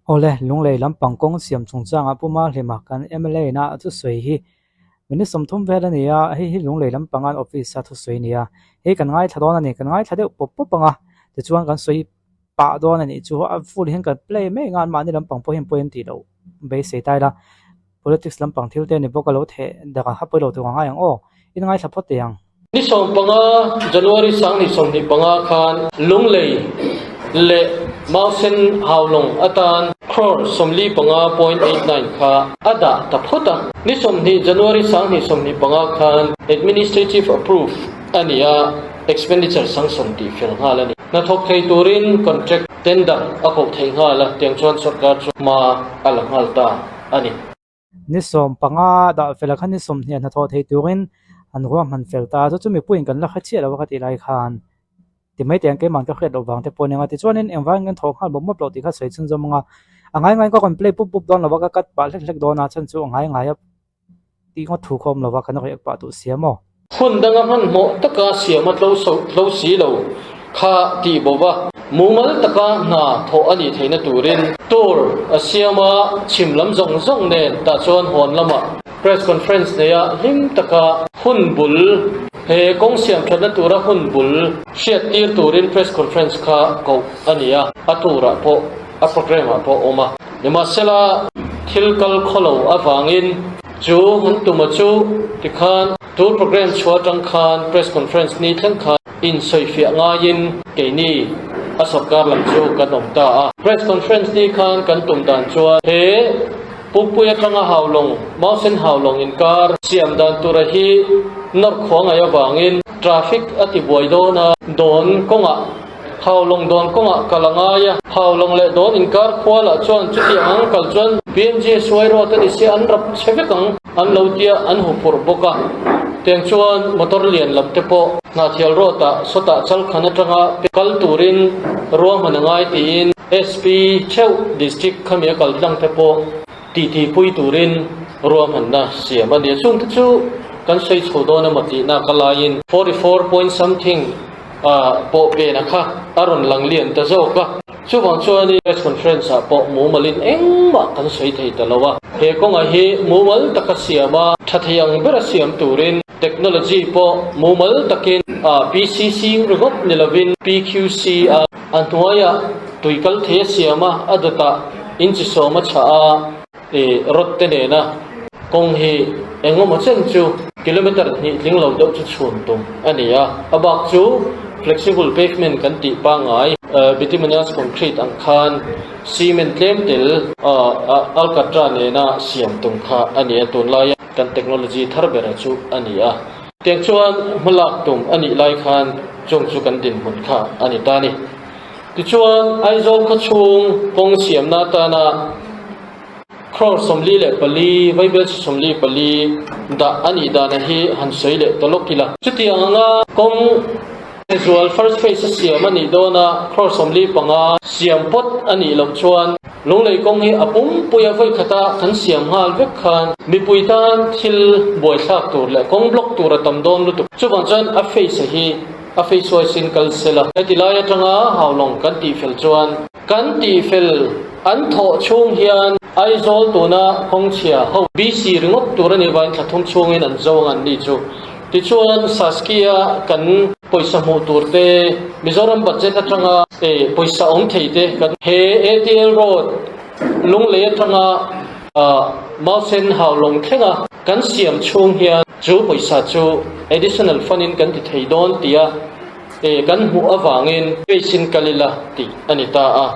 Awle, Lunglei lampang kawng siam chungchangah Pu Mahlima kan mla ina a thusawi hi minute 30 vel a ni a, hei hi Lunglei lampanga an office a thusawi a ni a, hei kan ngaithla dawn a ni, kan ngaithla deuh pawp pawp ang a, tichuan kan sawi pah dawn a nih chu a full hian kan play mai ang a, anmahni lampang pawh hian pawi an tih loh beisei ta ila, politics lampang thil te a ni bawk a lo theh dak ang kha pawi lo tur ang ngai ang aw, in ngaithla phawt teh ang. Ni 15 January 2025 khan Lunglei leh Mausen Haulawng atan crore 45.89 kha a dah ta phawt a. Ni 20 January 2025 khan Administrative Approve a ni a, Expenditure sanction tih fel nghal a ni. Hnathawk thei turin contract tender a koh theih nghal a, tiang chuan sorkar chu hma a la nghal ta a ni. Ni 15 dah fel ah khan ni 20 ah hnathawh thei turin an ruahman fel ta a, chu chu mipuiin kan la hre chiah lo a ka tih lai khan ti mai teh ang keimah ka hriat loh vang te pawh a ni ang a, tichuanin engvangin kan thawh nghal mawp mawp loh tih kha sawi chhunzawm ang a, a ngai ngaiin ka rawn play pup pup dawn lo a, ka cut pah hlek hlek dawn a, chhan chu a ngai ngai a tih ngawt thu kha awm lo va kan rawn ek pah duh sia maw. Hun danga hmanhmawh taka siam a tlo so tlo si lo kha tih bo va, mumal taka hna thawh a nih theihna turin tour a siam a, chhim lam zawng zawng nen tah chuan hawn lamah press conference neia hlim taka hun bul he kawng siam thatna tura hun bul hriat tir turin press conference kha koh a ni a, a tour ah pawh a programme ah pawh a awm a. Nimahsela thil kal khawlo avangin chu hun tuma chu tikhan Tour programme chhuah atang khan press conference ni thleng khan insawifiah ngaiin keini a sorkar lam chu kan awm ta a. Press conference ni khan kan tum dan chuan he Pukpui atanga Haulawng, Mausen Haulawng inkar siam dan tura hi nawr khua ngai avangin traffic a ti buai dawn a, dawn kawngah Haulawng dawn kawngah kal a ngai a. Haulawng leh dawn inkar khua lah chuan chutiang ang kal chuan PMGSY road a ni sia an rap chhe vek ang. An lo tia an hu phurh bawk a, tiang chuan motor lian lam te pawh Hnahthial road ah sawtah Chalkhan atanga kal turin ruahman a ngai tiin SP theuh district khami a kal tlang te pawh titi pui turin ruahmanna siam a ni a, chung te chu kan sawi chho dawn emaw tihna ka laiin 44 point something pawh pena kha a rawn lang lian ta zawk a. Chuvang chuan press conference ah pawh mumalin engmah kan sawi thei ta lo a, he kawngah hi mumal taka siam a, tha thei ang bera siam turin technology pawh mumal takin PCC ringawt ni lovin PQC a a hnuaiah tui kal thei a siam a, a dawtah inchi sawm a chhah a, rod te nena kawng hi engemaw chen chu kilometer hnih tling lo deuh chu chhun tum a ni a, a bak chu flexible pavement kan tih pangngai bituminous concrete ang khan cement tlem tel alcatra nena siam tum kha a ni a, tunlaia kan technology thar bera chu a ni a. Tiang chuan hmalak tum a nih lai khan chung chu kan dinhmun kha a ni ta a ni. Tichuan, Aizawl khawchhung kawng siamna atana crore 44, vaibel 44 dah a nih dana hi han sawi leh ta lawk ila. Chutiang anga kawng zual first phase a siam a nih dawna crore 45 siam pawt a nih loh chuan Lunglei kawng hi a pumpui a vawi khata kan siam nghal vek khan mipui tan thil buaithlak tur leh kawng block tur a tam dawn lutuk. Chuvang chuan a phase a hi A feisuaisin kal sela. Heti lai atanga Haulawng kan tihfel chuan kan tihfel an thawh chhung hian Aizawl tuna kawngchhia ho BC ringawt tur a nih vangin thla thum chhungin an zo ang an ni chu. Tichuan Saskia kan pawisa hmuh tur te, Mizoram budget atanga pawisa awm thei te kan he ATL road Lunglei atanga Mausen Haulawng thlenga kan siam chhung hian Chu pawisa chu additional fund in kan ti thei dawn tia kan hmuh avangin face in kal ila tih a ni ta a.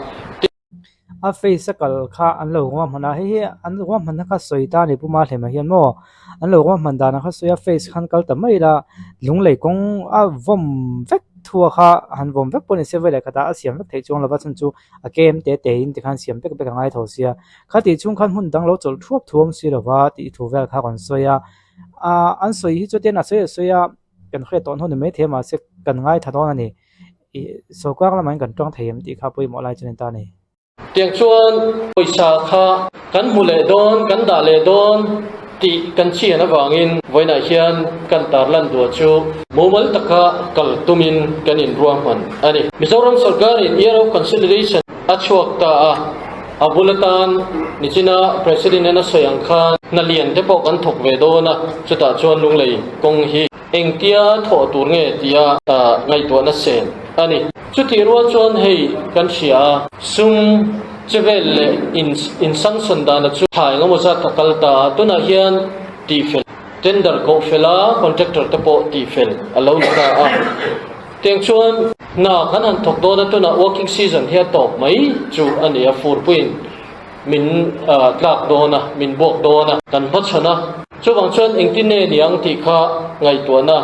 A face a kal kha an lo ruahman a, hei hi an ruahmanna kha sawi ta a ni Pu Mahlema hian maw an lo ruahman danah kha sawi a face khan kal ta mai ila lunglei kawng a vawm vek thua kha han vawm vek pawh ni se veleh khatah a siam vek theih chuang lova chhan chu a kem te te in tikhan siam vek vek a ngai tho sia khatih chhung khan hmun dang lo chawlh thuap thuam si lova tih thu vel kha rawn sawi a. Ahh an sawi hi chu ten a sawi a sawi a kan hriat tawh hnu ni maithei a mahse kan ngaithla dawn a ni ih sorkar lamah hian kan tawng thei em tih kha pawimawh lai chu a ni ta a ni. Tiang chuan pawisa kha kan hmu leh dawn kan dah leh dawn tih kan chian avangin vawiinah hian kan tarlan duah chu mumal taka kal tumin kan inruahman a ni. Mizoram sorkarin Year of Consolidation a chhuak ta a. A bul atan nichina President in a sawi ang khan hna lian te pawh kan thawk ve dawn a, chutah chuan Lunglei kawng hi engtia thawh tur nge tia ngaihtuahna sen a ni. Chutih rual chuan hei kan hria a, sum chevel leh in sanction dana chu thla engemaw zat a kal ta a, tunah hian tihfel tender koh fel a, contractor te pawh tihfel a lo ni ta a. Tiang chuan hna kan han thawk dawn a, tunah working season hi a tawp mai chu a ni a, furpuiin min tlak dawn a, min buak dawn a, kan hmachhawn a. Chuvang chuan engtin nge ni ang tih kha ngaihtuahna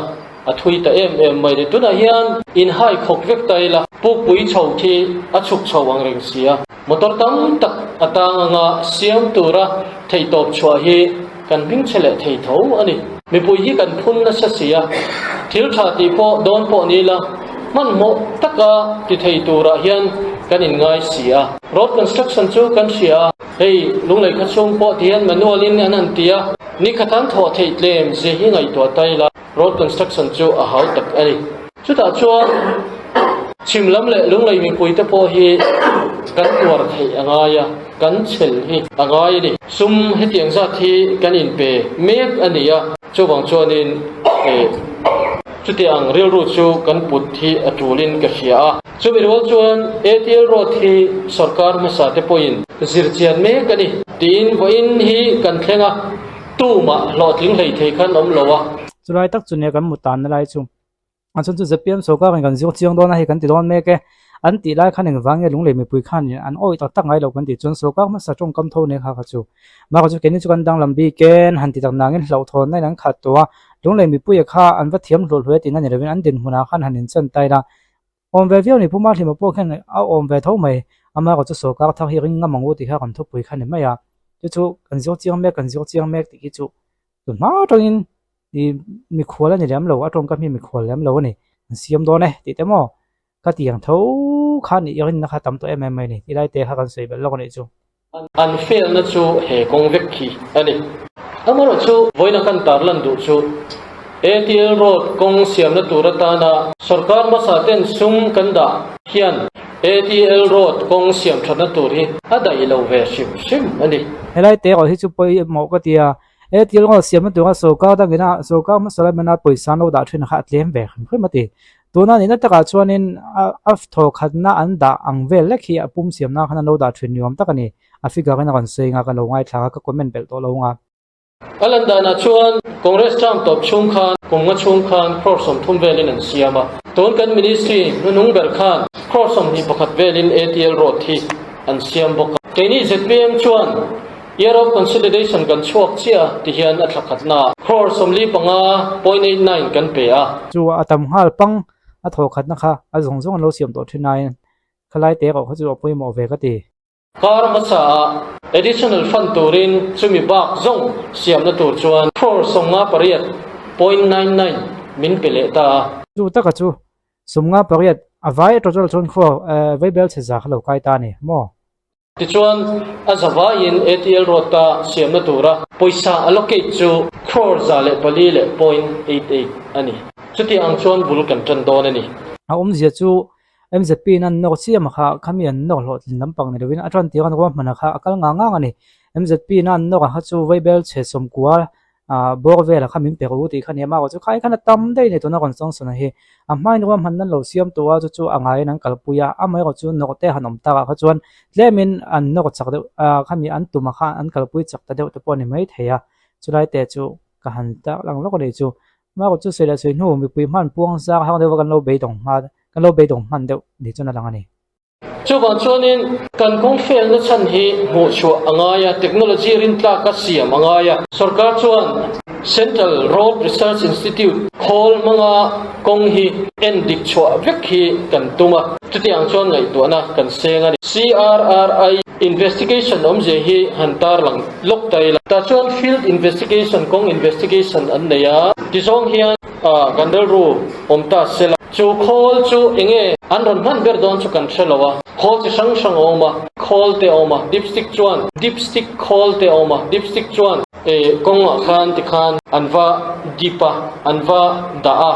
a thui ta em em mai ni. Tunah hian inhai khawk vek ta ila, pukpui chho khi a chhuk chho ang reng si a, motor tam tak a tang anga siam tura theihtawp chhuah hi kan hming chhe leh thei tho a ni. Mipui hi kan phun nasa si a, thil tha tih pawh dawn pawh ni ila, hmanhmawh taka ti thei turah hian kan inngai si a. Road construction chu kan hria a, hei Lunglei kha chhung pawh ti hian manual in an han ti a, nikhat an thawh theih tlem zia hi ngaihtuah ta ila, road construction chu a hau tak a ni. Chutah chuan chhim lam leh Lunglei mipui te pawh hi kan tuar theih a ngai a, kan chhel hi a ngai a ni. Sum hetiang zat hi kan inpe mek a ni a, chuvang chuanin chutiang rilru chu kan put hi a tulin ka hria a. Chumi rual chuan ATL Road hi sorkar hmasa te pawhin zirchian mek a ni tiin vawiin hi kan thleng a, tumah hlawhtling hlei thei khan awm lo a. Chulai tak chu nia kan mu tanna lai chu. A chhan chu ZPM sorkar in kan zir chiang dawn a hei kan ti dawn mek e. An tih lai khan engvang nge lunglei mipui khan in an awih tak tak ngai lo kan tih chuan sorkar hmasa tawngkam tho nen kha kha chu. Mahka chu keini chu kan danglam bik en han ti tak nangin hlauhthawnna in an khat tawh a. Lunglei mipuia kha an va thiam hluah hluah e tihna ni lovin an dinhmunah khan han inchan ta ila. Awm ve viau ni Pu Mahlima pawh khian a awm ve tho mai. Amah chu sorkar thar hi ring ngam ang u tih kha kan thupui kha ni mai a. Chu chu kan zir chiang mek kan zir chiang mek tih hi chu tun hma atangin ih mikhual a ni lem lo a tawngkam hi mikhual lem lo a ni. An siam dawn e tih te maw ka ti ang tho kha nih rinna kha tam tawh em em mai a ni. Ti lai te kha kan sawi belh lawk a nih chu. An felna chu he kawng vek khi a ni. Amaherawhchu, vawiina kan tarlan duh chu ATL Road kawng siamna tur atana sorkar hmasa ten sum kan dah hian ATL Road kawng siam thatna tur hi a daih lo ve hrim hrim a ni. Helai te erawh hi chu pawimawh ka ti a, ATL Road siamna tura sorkar dangina sorkar hmasa lamina pawisa an lo dah thin kha a tlem ve hrim hrim a ti. Tuna nihna takah chuanin a thawkhatna an dah ang vel lek hi a pum siamna khan an lo dah thin ni awm tak a ni. A figure in a rawn sawi anga ka lo ngaithla a, ka comment belh tawh lo anga. A lan danah chuan Congress term tawp chhung khan kum nga chhung khan crore 30 velin an siam a. Tun kan ministry hnuhnung ber khan crore 21 velin ATL road hi an siam bawk a. Keini zpm chuan Year of Consolidation kan chhuak chiah a ti hian a thla khatna ah crore 45.89 kan pe a. Chu a tam nghal pang a thawh khatna kha a zawng zawng an lo siam tawh thin aiin khalai te erawh kha chu a pawimawh ve ka ti. Kar hmasa ah additional fund turin chumi bak zawng siamna tur chuan crore 58.99 min pe leh ta a. Chu taka chu 58 a vai a total chuan crore vaibel chhe za kha lo kai ta a ni maw? Tichuan, a zavaiin ATL Road-a siamna tura pawisa allocate chu crore 104.88 a ni. Chuti ang chuan bul kan tan dawn a ni. A awmzia chu MZP in an nawr chiam a kha, khami an nawr hlawhtlin lampang ni lovin a tan tir an ruahman a kha a kal ngang ngang a ni. MZP in a an nawr a kha chu Vaibel chhe sawmkua bawr velah kha min pe ru tih kha nia marawh chu khai khan a tam daih a ni tuna rawn sawng sawn a hi a hmain ruahman nan lo siam tawh a chu chu a ngaiin an kalpui a amaherawh chu nawrh te han awm takah kha chuan tlemin an nawrh chak deuh ah khami an tumah khan an kalpui chak ta deuh te pawh a ni maithei a chulai te chu ka han tak lang lawk a nih chu marawh chu sawi leh sawi hnu mipui hman puang zar hang deuh a kan lo beidawng hma kan lo beidawng hman deuh ni chuan a lang a ni. Chuvang chuanin kan kawng felna chhan hi hmuhchhuah a ngai a, technology rintlaka siam a ngai a. Sorkar chuan Central Road Research Institute khawl hmanga kawng hi en dik chhuah vek hi kan tum a, chutiang chuan ngaihtuahna kan seng a ni. CRRI investigation awmzia hi han tarlang lawk ta ila. Tah chuan field investigation, kawng investigation an nei a, tizawng hian kan rilru awm ta sela. Chu khawl chu enge an rawn hman ber dawn chu kan hre lo a, khawl chi hrang hrang a awm a, khawl te a awm a, dipstick chuan dipstick khawl te a awm a, dipstick chuan eh kawngah khan tikhan an va dip a, an va dah a.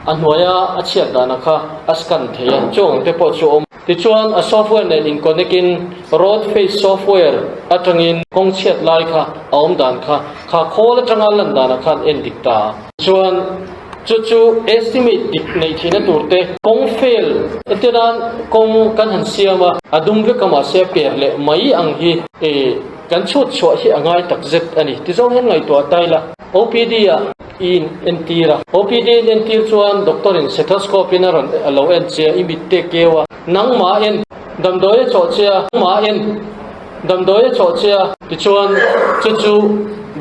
a hnuaia a chhiat dana kha a scan thei a, chung ang te pawh chu a awm. Tichuan a software nen in connect in road face software atangin kawng chhiat lai kha a awm dan kha kha khawl atanga lan danah khan en dik ta a. Chuan chu chu estimate dik neih theihna tur te kawng fail entir nan kawng kan han siam a, a dum vek a mahse a per leh mai ang hi kan chhut chhuah hi a ngai tak zet a ni. Tizawng hian ngaihtuah ta ila OPD ah i in entir a, OPD in entir chuan doctor in stethoscope in a rawn a lo en che a, i mit te keu a, nangmah en damdawi a chawh che a, nangmah en damdawi a chawh che a, tichuan chu chu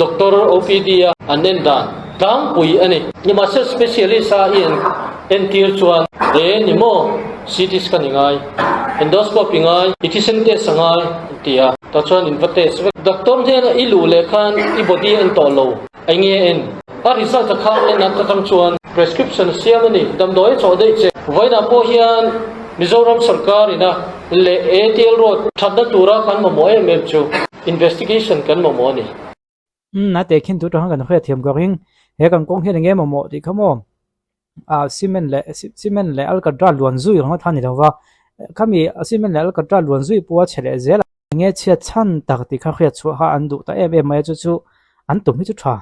doctor OPD a an en dan tlangpui a ni. Nimahse specialist a i entir chuan e ni maw CT scan i ngai, endoscope i ngai, i thisen test a ngai an ti a, tah chuan in va test vek. Doctor hnena i luh leh khan i body a en tawh lo. Eng nge en? A result a kha en at atang chuan prescription a siam a ni. Damdawi a chawh daih che. Vawiinah pawh hian Mizoram sarkar ina leh ATL road thatna tura kan mamawh em em chu investigation kan mamawh a ni. Umm a tehkhin tur tawh khan kan hriatthiam ka ring. He kan kawng hian eng nge mamawh tih kha maw? Ah cement leh cement leh alcatra luan zui ringawt kha a ni lo va. Khami cement leh alcatra luan zui pawh a chhe leh zel a. Eng nge chhiat chhan tak tih kha hriat chhuah kha an duh ta em em mai a chu chu an tum hi chu tha.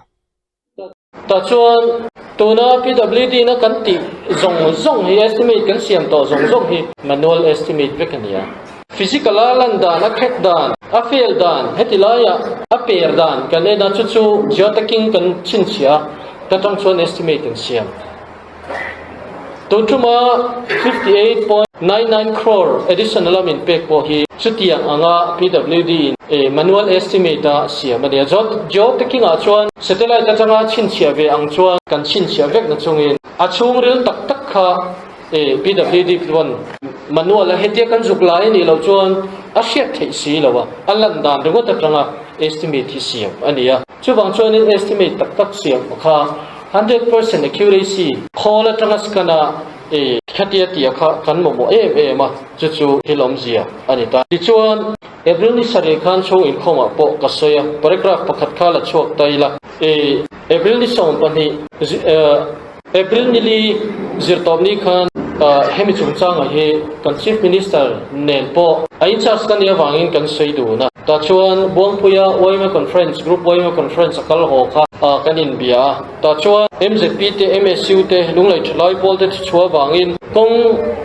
Tah chuan tuna PWD na kan tih zawng zawng hi estimate kan siam tawh zawng zawng hi manual estimate vek a ni a. Physical a lan dan, a khet dan, a fail dan, heti laia a per dan kan en a chu chu geotaking kan chhinchhiah a ta tang chuan estimate kan siam. Tun tuma 58.99 crore additional a min pek pawh hi chutiang anga PWD in manual estimate a siam a ni a. Geotaking ah chuan satellite atanga chhinchhiah ve ang chuan kan chhinchhiah vek na chungin a chhungril tak tak kha PWD chuan manual a hetia kan zuk lai a nih loh chuan a hriat theih si lo a, a lan dan ringawt atanga estimate hi siam a ni a. Chuvang chuanin estimate tak tak siam kha 100% accuracy khawl atanga scan a khatia tia kha kan mamawh em em a, chu chu thil awmzia a ni ta. Tichuan, April ni sarih khan chhung inkhawmah pawh ka sawi a, paragraph pakhat kha la chhuak ta ila. April ni 12, April ni li zirtawpni khan hemi chungchangah hi kan Chief Minister nen pawh a in charge ka nih avangin kan sawi dun a. Tah chuan Buangpuia yma Conference, Group yma Conference a kal haw kha kan inbia a. Tah chuan MZP te, MSU te, Lunglei Thalai Pawl te thuchhuah avangin kawng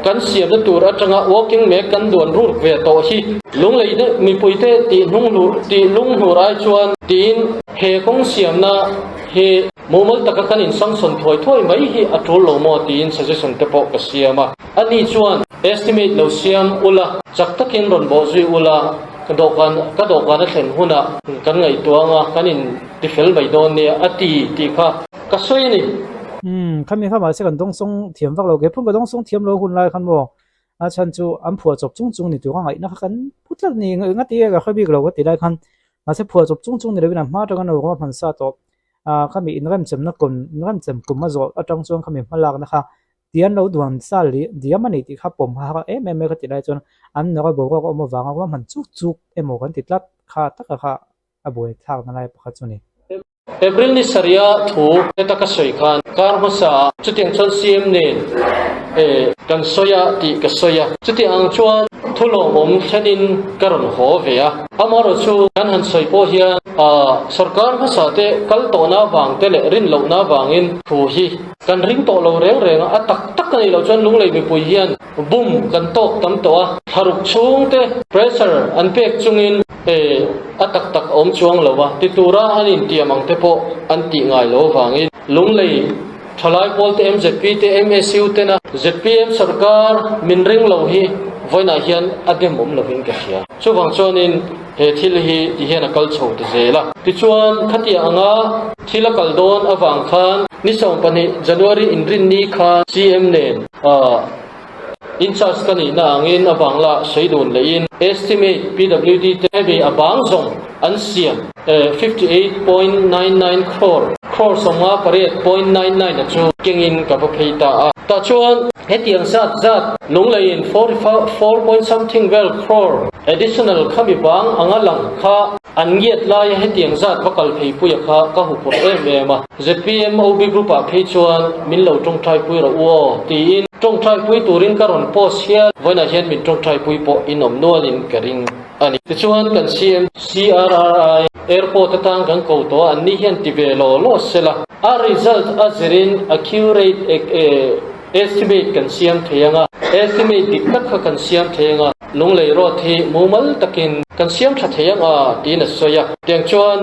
kan siamna tur atanga walking mek kan duan ruk ve tawh hi Lunglei mipuite tih hnunghlur tih lunghnur ai chuan tiin he kawng siamna hi Mumal taka kan insanction thuai thuai mai hi a tul lo maw tiin suggestion te pawh ka siam a. Ani chuan estimate lo siam ula, chak takin rawn bawh zui ula, ka dawhkan ka dawhkan a thlen hunah kan ngaihtuah anga kan in tifel mai dawn nia a ti tih kha ka sawi a ni. Umm, khami kha mahse kan dawngsawng thiam vak lo, keipawh ka dawngsawng thiam lo hun lai khan maw a chhan chu an phuah chawp chung chung ni tur ka ngaihna kha kan pu tlat a ni, ngati nge ka hre bik lo ka ti lai khan mahse phuah chawp chung chung ni lovin a hma atanga no ruahman sa tawh. Ah khami inremchemna kum inremchem kum a zawh atang chuan khami hmalakna kha tian lo duan sa leh diam a ni tih kha pawm har em em mai ka ti lai chuan an nawr boruak a awm avanga ruahman chuk chuk emaw kan ti tlat kha taka kha a buai thlakna lai pakhat chu a ni. April ni sarih a thu heta ka sawi khan kar hmasa ah chutiang chuan CM nen kan sawi a tih ka sawi a, chutiang ang chuan thu lawmawm thlenin ka rawn haw ve a. Amaherawh chu kan han sawi pawh hian sorkar hmasa te kal tawhna avang te leh rin lohna avangin thu hi kan ring tawh lo reng reng a, a tak tak a nih loh chuan Lunglei mipui hian bum kan tawk tam tawh a, thlaruk chhung te pressure an pek chungin a tak tak a awm chuang lo a, ti tura an intiam ang te pawh an tih ngai lo avangin Lunglei Thalai pawl te MZP te MSU tena zpm sarkar min ring lo hi vawiinah hian a dem awm lovin ka hria. Chuvang chuanin he thil hi ti hian a kal chho ta zel a. Tichuan khatiang anga thil a kal dawn avang khan ni 12 January inrinni khan CM nen in charge ka nihna angin a bangla sawi dun lehin estimate PWD te hemi a bang zawng an siam 58.99 crore, crore 58.99 a chu kengin ka va phei ta a. Tah chuan hetiang zat zat Lungleiin 44 point something vel crore additional khami bang anga lang kha. An ngiat laia hetiang zat va kal phei puia kha ka huphurh em em a. Zpm OB group ah phei chuan min lo tawngtai pui rawh u aw tiin tawngtai pui turin ka rawn post hial. Vawiinah hian min tawngtai pui pawh in awm nualin ka ring a ni. Tichuan kan CM CRRI airport atang kan ko tawh a, anni hian ti ve law law sela a result a zirin accurate estimate kan siam thei ang a, estimate dik tak kha kan siam thei ang a. Lunglei road hi mumal takin kan siam tha thei ang a tiin a sawi a, tiang chuan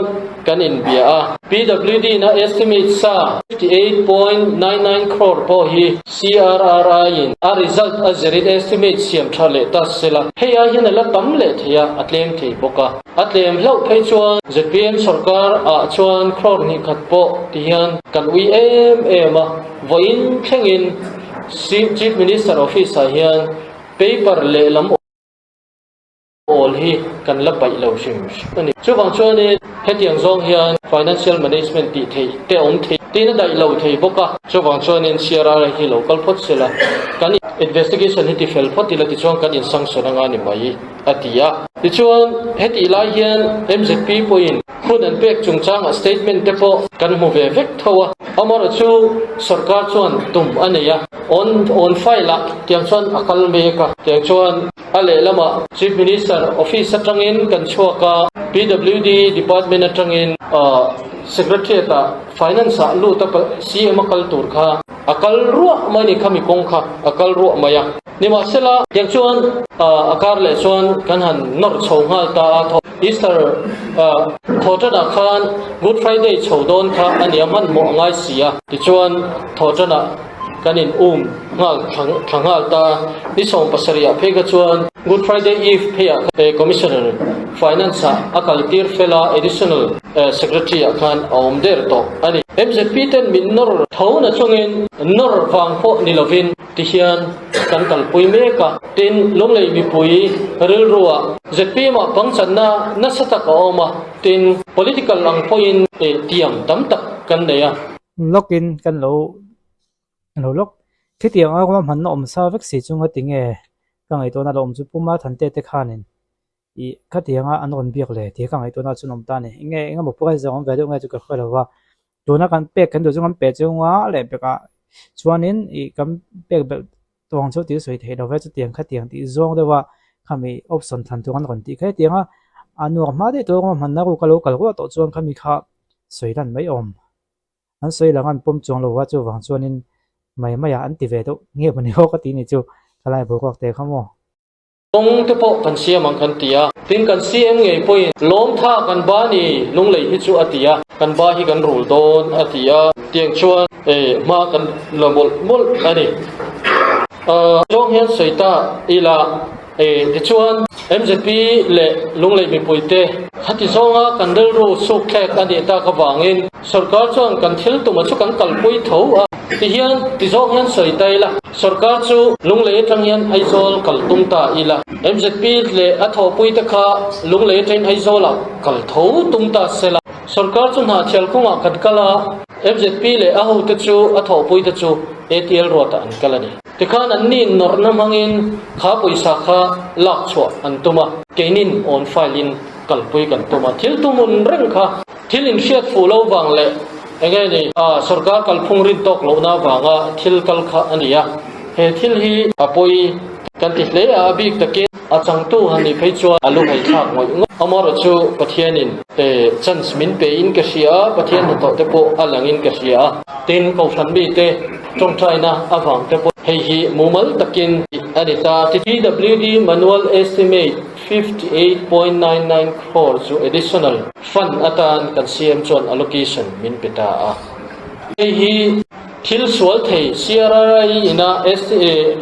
kan inbia a. PWD na estimate sa 58.99 crore pawh hi CRRI in a result a zirin estimate siam tha leh ta sela, hei ai hian a la tam leh thei a, a tlem thei bawk a. A tlem hlauh phei chuan zpm sorkar ah chuan crore hnih khat pawh ti hian kan ui em em a, vawiin thlengin Chief Minister office ah hian Paper lehlam awl hi kan la paih lo hrim hrim a ni. Chuvang chuanin hetiang zawng hian financial management tih theih te awm thei tiin a daih lo thei bawk a. Chuvang chuanin CRR hi lo kal phawt sela, kan investigation hi tifel phawt ila tichuan kan insanction anga ni mai a ti a. Tichuan hetih lai hian mzp pawhin hun an pek chungchangah statement te pawh kan hmu ve vek tho a. Amaherawhchu sorkar chuan tum a nei a. On on file ah tiang chuan a kal mek a, tiang chuan a lehlamah Chief Minister office atangin kan chhuak a, PWD department atangin Secretariat ah Finance ah lut a CM a kal tur kha a kal ruah mai a ni khami kawng kha a kal ruah mai a. Nimahsela tiang chuan a kar leh chuan kan han nawr chho nghal ta a, Easter thawhtanah khan Good Friday chho dawn kha a nia hmanhmawh a ngai si a, tichuan thawhtanah Kan in um nghal thla nghal ta. Ni 70 ah phei kha chuan Good Friday Eve phei ah khan Commissioner Finance ah a kal tir fel a, Additional Secretary ah khan a awm der tawh a ni. MZP ten min nawr tho na chungin nawr vang pawh ni lovin ti hian kan kalpui mek a. Tin, Lunglei mipui rilru ah zpm ah pangchanna nasa tak a awm a, tin political ang pawhin tiam tam tak kan nei a. Lawkin kan lo lo lawk. Khitiang a ruahmanna awm sa vek si chu ngatinge ka ngaihtuahna lo awm chu Puma Thante te khanin ih khatianga an rawn biak le tih ka ngaihtuahna chuan awm ta a ni. Enge engemaw prize zawng awm ve deuh nge chu ka hre lo va, tuna kan pek kan duh chu kan pe chunga leh pekah chuanin ih kan pek belh tawng chu tih sawi theih lo ve chutiang khatiang tih zawng deuh a khami option thlan tur an rawn tih kha hetiang a a nuam hma daih tur ruahmanna ruk a lo kal ruah tawh chuan khami kha sawi lan mai awm. An sawi lang an pawm chuang lo a, chuvang chuanin mai maiah an ti ve deuh nge maw ni aw ka ti ni chu thalai boruak te kha maw. Kawng te pawh kan siam ang kan ti a, tin kan CM ngei pawhin lawmtha kan ba ni lunglei hi chu a ti a, kan ba hi kan rul dawn a ti a, tiang chuan hma kan la mawlh mawlh a ni. Zawng hian sawi ta ila. Tichuan, mzp leh Lunglei mipuite khati zawnga kan rilru sukthlek a nih tak avangin sorkar chuan kan thil tuma chu kan kalpui tho a. Tihian, ti zawng hian sawi ta ila, sorkar chu Lunglei atang hian Aizawl kal tum ta ila, mzp leh a thawhpuite kha Lunglei atangin Aizawlah kal tho tum ta sela, sorkar chu hnahthial kawngah kan kal a, mzp leh a hote chu a thawhpuite chu ATL ruatah an kal a ni. Tikhan anni nawrhna hmangin kha pawisa kha lak chhuah an tum a, keinin on file in kalpui kan tum a. Thil tumhmun reng kha thil inhriat fuh lo vang leh enge ni a sorkar kalphung rin tawk lohna vanga thil kal kha a ni a. He thil hi a pawi kan ti hle a, a bik takin a changtu han nih phei chuan a lu ngaihthlak ngawih ngawih. Amaherawhchu Pathianin chance min pe in ka hria a, Pathian hnathawh te pawh a langin ka hria a. Tin, Kohhran mite Tawngtaina avang te pawh hei hi mumal takin a ni ta. PWD manual estimate 58.99 crore chu additional fund atan kan CM chuan allocation min pe ta a. Hei hi thil sual thei CRRI ina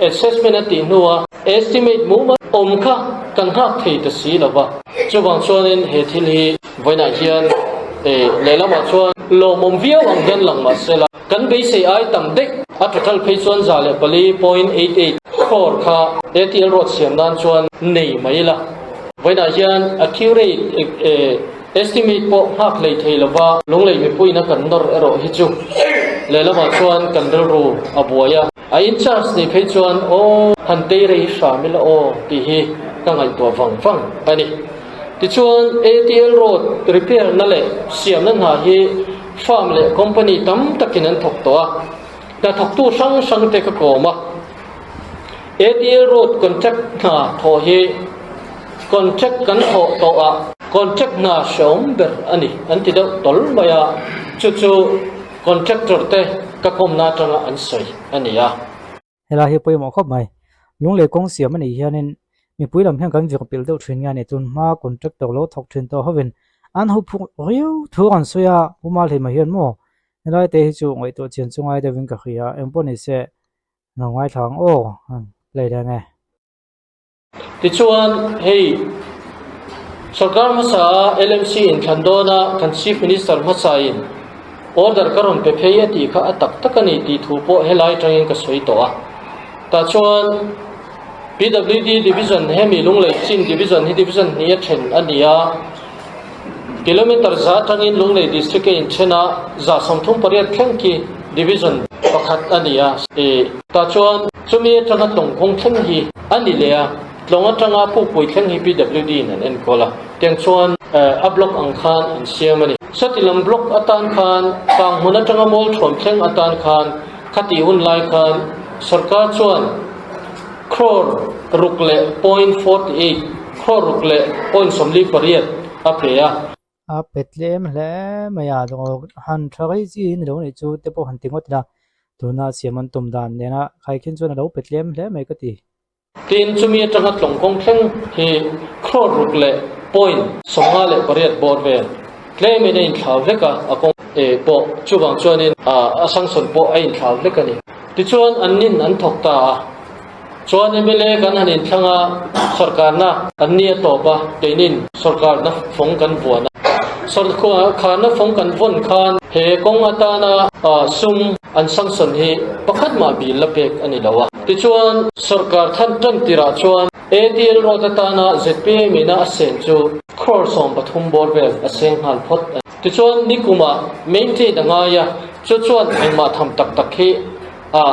assessment a tih hnua estimate mumal awm kha kan nghak thei ta si lo va. Chuvang chuanin he thil hi vawiinah hian lehlamah chuan lawmawm viau ang hian lang mah se la. Kan beisei ai tam daih a total phei chuan 104.88 crore kha ATL road siam nan chuan nei mai ila. Vawiinah hian accurate estimate pawh nghak hlei thei lova lunglei mipuiin a kan nawr erawh hi chu lehlamah chuan kan rilru a buai a. A in charge nih phei chuan aw han tei rei hram ila aw tih hi ka ngaihtuah vang vang a ni. Tichuan, ATL Road repair na leh siamna hna hi firm leh company tam takin an thawk tawh a, hnathawktu hrang hrang te ka kawm a. ATL Road contract hna thawh hi contract kan thawh tawh ah contract hna hreawm ber a ni an ti deuh tawl mai a, chu chu contractor te ka kawmna atanga an sawi a ni a. Helai hi pawimawh khawp mai. Lunglei kawng siam a nih hianin mipui lam hian kan vir pilh deuh thin nge a ni. Tun hma contractor lo thawk thin tawh hovin an ho phuk riau thu an sawi a, Pu Malhlima hian maw helai te hi chu ngaihtuah chian chu ngai deuhin ka hria, engpawh ni se lo ngaithla ang aw play leh nge. Tichuan, hei sorkar hmasa a LMC inthlan dawna kan Chief Minister hmasain order ka rawn pe phei a tih kha a tak tak a ni tih thu pawh helai atangin ka sawi tawh a. Tah chuan PWD Division hemi Lunglei Chin Division hi Division hnih a then a ni a, kilometre za atangin Lunglei District a inthen a, 138 thleng khi Division pakhat a ni a. Tah chuan chumi atanga tlawng kawng thleng hi a ni leh a, tlawng atanga pukpui thleng hi PWD in an enkawl a, tiang chuan a block ang khan an siam a ni. Sati lam block atan khan Kanghmun atanga Mawlthuam thleng atan khan khatih hun lai khan sorkar chuan crore ruk leh point 48, crore ruk leh point 48 a pe a. A pet tlem hle mai a, han tha rei chi hi ni lo nih chu te pawh han ti ngawt ila, tuna siam an tum dan nena khaikhin chuan a lo pe tlem hle mai ka ti. Tin, chumi atanga tlawng kawng thleng hi crore ruk leh point 58 bawr vel tlemin a inthlau hlek a, a kawng pawh chuvang chuanin a sanction pawh a inthlau hlek a ni. Tichuan an nin an thawk ta a. Chuan mla kan han inthlang a, sawrkarna an ni a tawp a, keinin sawrkarna fawng kan vuan a. Sawrkarna fawng kan vawn khan he kawng atana sum an sanction hi pakhat mah bil la pek a ni lo a. Tichuan sawrkar than tan tirah chuan ATL road atana zpm ina a sen chu crore 13 bawr vel a seng nghal phawt a ni. Tichuan nikumah maintain a ngai a, chu chuan engmah tham tak tak hi a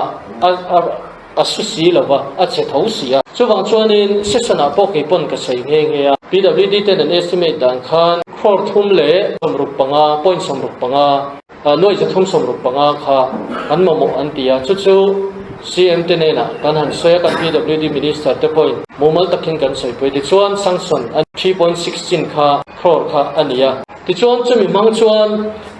a A su si lo va, a che tho si a. Chuvang chuanin session-ah pawh kei pawn ka sawi nghe nghe a. PWD ten an estimate dan khan crore thum leh 65, point 65, nuai zathum 65 kha an mamawh an ti a. Chu chu CM te hnenah kan han sawi a, kan PWD Minister te pawhin mumal takin kan sawipui. Tichuan sanction a 3.6 chin kha crore kha a ni a. Tichuan chumi hmang chuan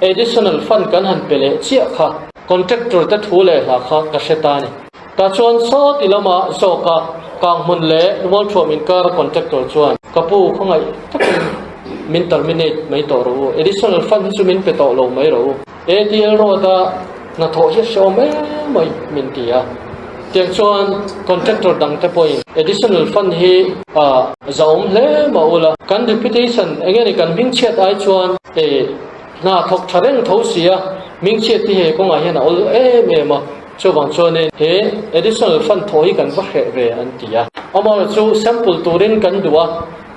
additional fund kan han pe leh chiah kha. Contractor te thu leh hla kha ka hre ta a ni. Tah chuan sawti lama zawka Kanghmun leh Mualthuam inkara contractor chuan ka pu khawngaih takin min terminate mai tawh rawh u, additional fund hi chu min pe tawh lo mai rawh u, ATL road a hnathawh hi a hreawm em mai min ti a. Tiang chuan contractor dang te pawhin additional fund hi a zahawm hle mah ula, kan reputation eng nge ni kan hmingchhiat ai chuan e Hna thawk tha reng tho si a, Mingchhiat hi he kawngah hian a awl em em a, chuvang chuanin he additional fund thawh hi kan va hreh ve an ti a. Amaherawhchu chu sample turin kan duh a,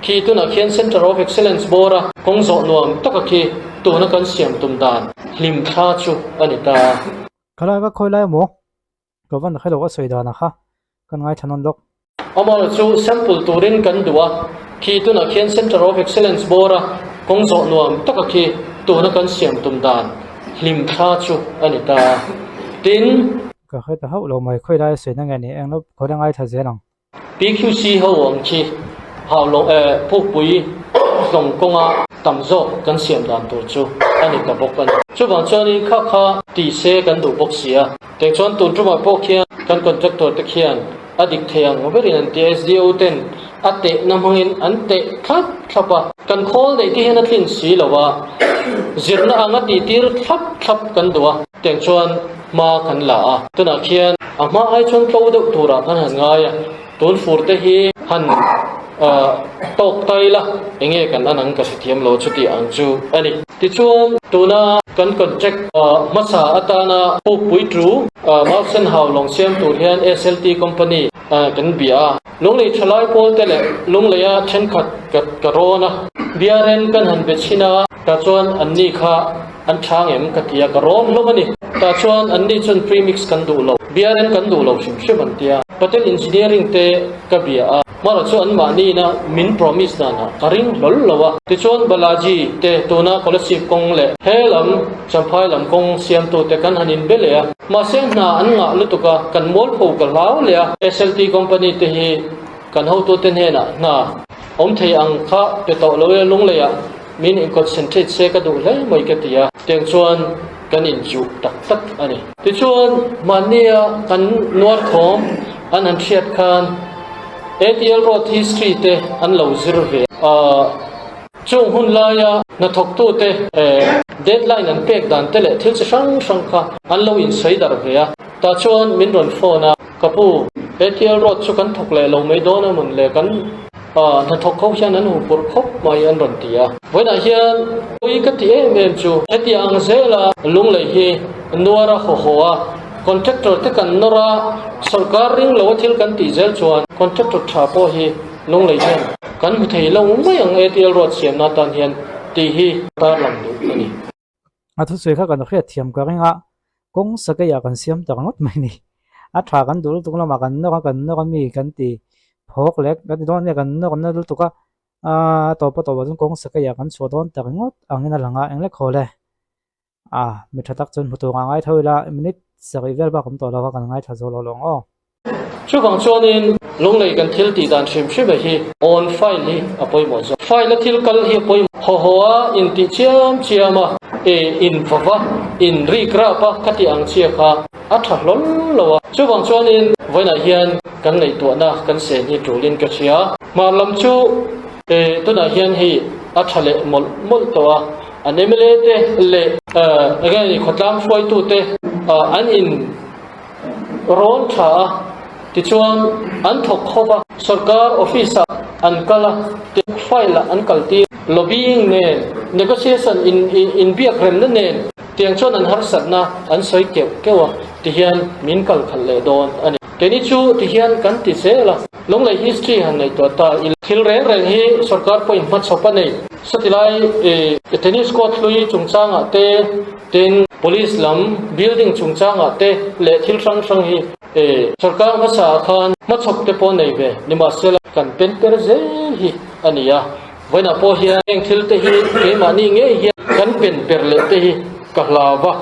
khi tunah khian Centre of Excellence bawr a kawng zawh nuam taka khi tuna kan siam tum dan hlim thla chu a ni ta. Khalai ka khawi lai maw? Ka van hrelo a sawi danah kha kan ngaithla nawn lawk. Amaherawhchu chu sample turin kan duh a, khi tunah khian Centre of Excellence bawr a kawng zawh nuam taka khi tuna kan siam tum dan hlim thla chu a ni ta. Tin. Ka hre ta hauh lo mai, khawi lai a sawi na nge ni eng lo khawi la ngaithla zel ang. PQC ho ang khi hau lo eh pukpui hlawng kawnga tam zawk kan siam dan tur chu a ni ta bawk a ni. Chuvang chuanin kha kha ti se kan duh bawk si a. Teng chuan tun tumah pawh khian kan contractor te khian a dik thei ang berin an ti a, SDO ten a tehna hmangin an teh thlap thlap a. Kan khawl neih te hian a tlin si lo a, zirna anga tihtir thlap thlap kan duh a. Teng chuan hma kan la a, tunah khian a hma ai chuan tlo deuh turah kan han ngai a, tun fur te hi han tawk tai la, enge kan an ang ka hrethiam lo chuti ang chu a ni. Tichuan tuna kan contract hmasa atana pukpui tu Mausen Hau lawng siam tur hian SLT company kan bia a, Lunglei thalai pawl te leh Lungleia thenkhat ka rawn a, Biaren kan han be chhin a, tah chuan anni kha An tha ngem ka ti a, ka rawm hlawm a ni. Tah chuan anni chuan premix kan duh lo, beer en kan duh lo hrim hrim an ti a. Patel Engineering te ka bia a, hmara chu anmahni ina min promise danah ka ring hlawl lo a. Tichuan Balaji te tuna Kolasib kawng leh he lam Champhai lam kawng siamtute kan han inbe leh a, mahse hna an ngah lutuk a, kan mualpho ka hlau leh a. SLT company te hi kan hotute hnenah hna awm thei ang kha pe tawh lo ila Lungleiah min inconcentrate se ka duh hle mai ka ti a, tiang chuan kan inchuh tak tak a ni. Tichuan mahnia kan nuar thawm an han hriat khan ATL Road history te an lo zir ve a. Chung hun laia hnathawktute deadline an pek dan te leh thil chi hrang hrang kha an lo insawi darh ve a. Tah chuan min rawn phone a, Ka pu, ATL road chu kan thawk leh lo mai dawn a mawn le, kan hnathawk ho hian an huphurh khawp mai an rawn ti a. Vawiinah hian pawi ka ti em em chu hetiang ang zela lunglei hi nuar a haw haw a, contractor te kan nawr a, sawrkar ring lo a thil kan tih zel chuan contractor tha pawh hi Lunglei hian kan hmu thei lo mai ang ATL road siamna atan hian tih hi tarlang duh a ni. A thusawi kha kan hriat thiam ka ring a, kawng sakeiah kan siam tak ngawt mai ni. A tha kan duh lutuk lamah kan nawk a, kan nawk a mi kan ti phawk leh kan ti dawn ania kan nawk na lutuk a, a tawp a tawpah chuan kawng sakeiah kan chhuah dawn tak ngawt angin a lang a, eng lek haw le. A, mi tha tak chuan hmu tur ah ngai tho ila, minute sarih vel bak awm tawh lo a kan ngaithla zo lo lawng aw. Chuvang chuanin Lunglei kan thil tih dan hrim hrim hi on file hi a pawimawh zawk. File a thil kal hi a pawimawh. Haw haw a intih chiam chiam a, e in vaw a, in rik rap a ka tih ang chia kha a tha hlawl lo a. Chuvang chuanin vawiinah hian kan ngaihtuahna kan sen hi tulin ka hria. Hmar lam chu e tunah hian hei a tha leh mawlh mawlh tawh a. An mla te leh enge ni khawtlang hruaitu te an in rawn tha a, tichuan an thawk khawp a, sorkar office ah an kal a, file ah an kal tir, lobbying nen, negotiation in inbiak remna nen tiang chuan an harsatna an sawi keuh keuh a, tihian min kal khalh leh dawn a ni. Keini chu tihian kan ti zel a. Lunglei history han ngaihtuah ta ila. Thil reng reng hi sorkar pawhin hmachhawp a nei. Satilai tennis court hlui chungchangah te, tin police lam building chungchangah te leh thil hrang hrang hi sorkar hmasa ah khan hmachhawp te pawh nei ve. Nimahsela kan pen per zel hi a ni a. Vawiinah pawh hian heng thil te hi keimahni ngei hian kan pen per leh te hi ka hlau va.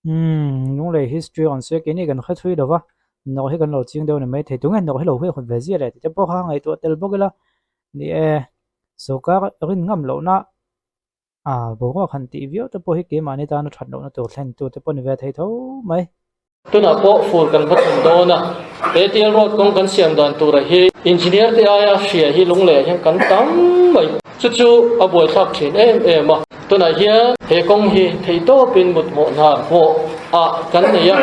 Umm, Lunglei history rawn sawi a, keini kan hre thui lova, nawrh hi kan lo ching deuh a ni maithei, tunge nawrh hi lo huai hawt ve zia leh tih te pawh kha ngaihtuah tel bawk ila, ni e, sawrkar rin ngam lohna ah boruak han tih viau te pawh hi keimahni tana that lohna tur thlen tu te pawh ni ve thei tho mai. Tunah pawh fur kan va thlen dawn a, ATL road kawng kan siam dan tura hi engineer te aia hria hi Lunglei ah hian kan tam mai. Chu chu a buaithlak thin em em a. Tunah hian he kawng hi theihtawpin muthmawh hnar hmuah ah kan nei a,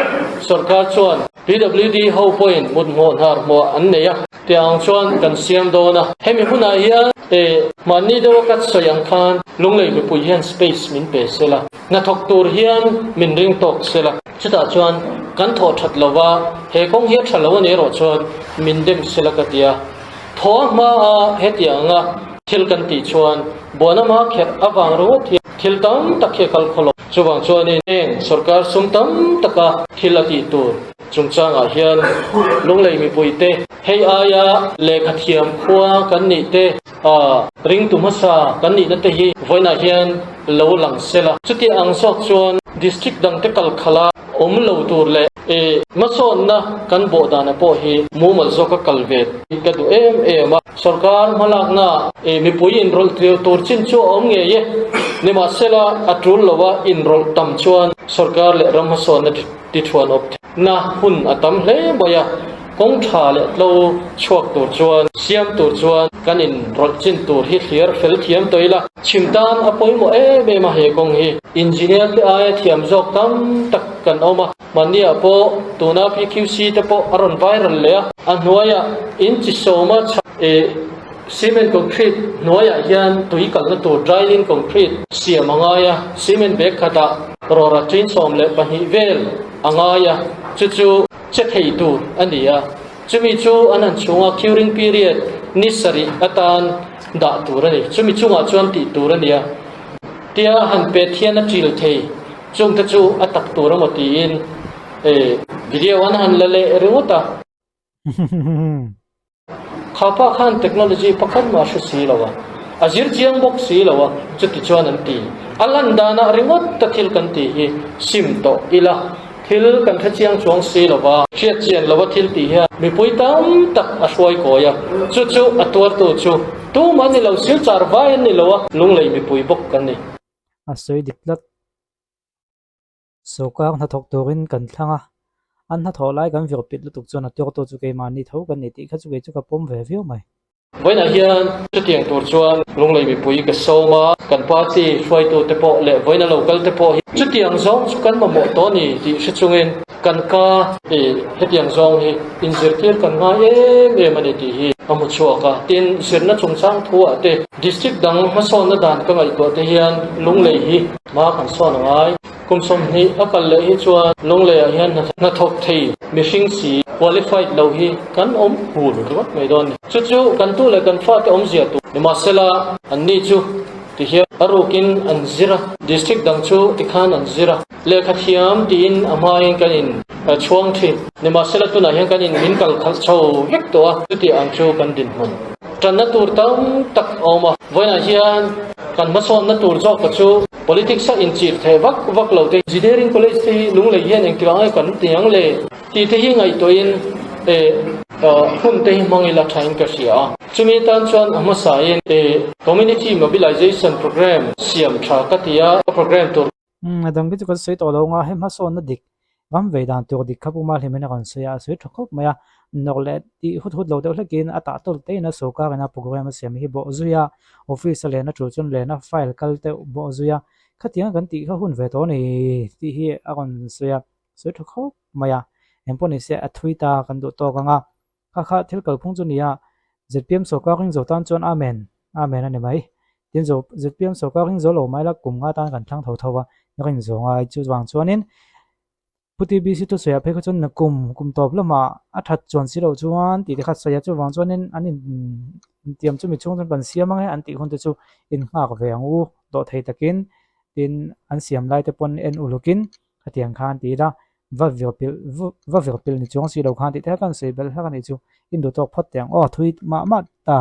sorkar chuan PWD ho pawhin muthmawh hnar hmuah an nei a, tiang ang chuan kan siam dawn a. Hemi hunah hian e mahni deuha ka sawi ang khan Lunglei mipui hian space min pe sela, hnathawk tur hian min ring tawk sela. Chutah chuan kan thawh that lova he kawng hi a tha lo a nih erawh chuan min dem sela ka ti a. Thaw a hma a hetianga thil kan tih chuan buan ama kherh avang ringawt hian thil tam tak hi a kal khaw lo. Chuvang chuanin heng sorkar sum tam taka thil a tih tur chungchangah hian Lunglei mipuite hei aia lehkha thiam khua kan nih te, ringtu hmasa kan nihna te hi vawiinah hian lo lang sela. Chuti ang zawk chuan district dangte kal khala awm lo tur leh e hmasawnna kan bawh dana pawh hi mumal zawka kal ve ka duh em em a. Sorkar hmalakna e mipui inrawlh tir tur chin chu a awm ngei e. Nimahsela a tul loa inrawlh tam chuan sorkar leh ram hmasawnna tithuan awp theihna hun a tam hle mai a. Kawng tha leh tlo chhuak tur chuan siam tur chuan kan inrawlh chin tur hi thlir fel thiam tawh ila. Chhim tan a pawimawh em em a he kawng hi. Engineer te aia thiam zawk tam tak kan awm a, mahniah pawh tuna PQC te pawh a rawn viral leh a, a hnuaiah in chi sawma chhak eh cement concrete hnuaiah hian tui kalna tur dryline concrete siam a ngai a, cement bag khatah rawra tin 12 vel a ngai a, chu chu che thei tur a ni a, chumi chu an han chhunga curing period ni sarih atan dah tur a ni, chumi chungah chuan tih tur a ni a. Tia han pet hian a ṭil thei, chungte chu a tak tur emaw tiin video an han la leh ringawt a. Kha pa khan technology pakhat mah hre si lo a, a zir chiang bawk si lo a, chuti chuan an ti. A lan danah ringawt ta thil kan tih hi sim tawh ila, thil kan hre chiang chuang si lo va. Hriat chian lova thil tih hian mipui tam tak a hruai kawi a, chu chu a tuartu chu tumah ni lo, silchar vai an ni lo a, lunglei mipui bawk kan ni. A sawi dik tlat. Sawrkar hnathawk turin kan thlang a, an hnathawh lai kan vir pit lutuk chuan a tuartu chu keimahni tho kan ni tih kha chu kei chu ka pawm ve viau mai. Vawiinah hian chutiang tur chuan Lunglei mipui ka sawm a, kan party hruaitute pawh leh vawiina lo kalte pawh hi chutiang zawng chu kan mamawh tawh a ni tih hre chungin kan ka i hetiang zawng hi inzirtir kan ngai em em a ni tih hi a hmu chhuak a. Tin, zirna chungchang thuah te district dang hmasawnna dan ka ngaihtuah te hian Lunglei hi Hma kan sawn a ngai. Kum 20 a kal leh hi chuan Lungleiah hian hnathawk thei mihring si qualified lo hi kan awm hul ringawt mai dawn a ni. Chu chu kan tu leh kan fate awmzia tur nimahsela anni chu tihian a rukin an zir a, district dang chu tikhan an zir a, lehkha thiam tiin a hmain kan in chhuang thin. Nimahsela tunah hian kan in min kal khalh chho vek tawh a, chuti ang chu kan dinhmun. Tanna tur tam tak a awm a, vawiinah hian kan hmasawnna tur zawk ka chu politics a inchir theh vak vak lo te, Engineering College te hi Lunglei hian engtikah nge kan ti ang le tih te hi ngaihtuahin hun te hi hmang ila thain ka hria a. Chumi tan chuan a hmasain Community Mobilization Programme siam tha ka ti a, programme tur. A dang khi chu kan sawi tawh lo ang a, he hmasawnna dik ram vei dan tur dik kha Pu Malhimena rawn sawi a, a sawi tha khawp mai a, nawrh leh tih hut hut lo deuh hlekin a tah tawlh te in a sawrkar ina program a siam hi bawh zui a, office a lehna tul chuan lehna file kal deuh bawh zui a, khatiang kan tih kha hun ve tawh a ni tih hi a rawn sawi a, sawi tha khawp mai a, engpawh ni se a thui ta kan duh tawk ang a, Kha kha thil kalphung chu nia, zpm sawrkar ring zo tan chuan Amen, Amen a ni mai. Tin zo zpm sawrkar ring zo lo mai la kum nga tan kan thlang tho tho a, rin zo ngai chu vang chuanin Pu TBC thusawiah phei kha chuan na kum kum tawp lamah a that chuan si loh chuan tih te kha sawi a, chuvang chuanin an in intiam chu mi chhung chuan kan siam ang e an tih hun te chu in nghak ve ang u dawh thei takin tin an siam lai te pawn en ulukin khatiang khan ti ila Va vir pilh va vir pilh ni chuang si lo khan tih te kha kan sawi belh hlak a nih chu. In duh tawk phawt teh ang aw thui mah mah ta.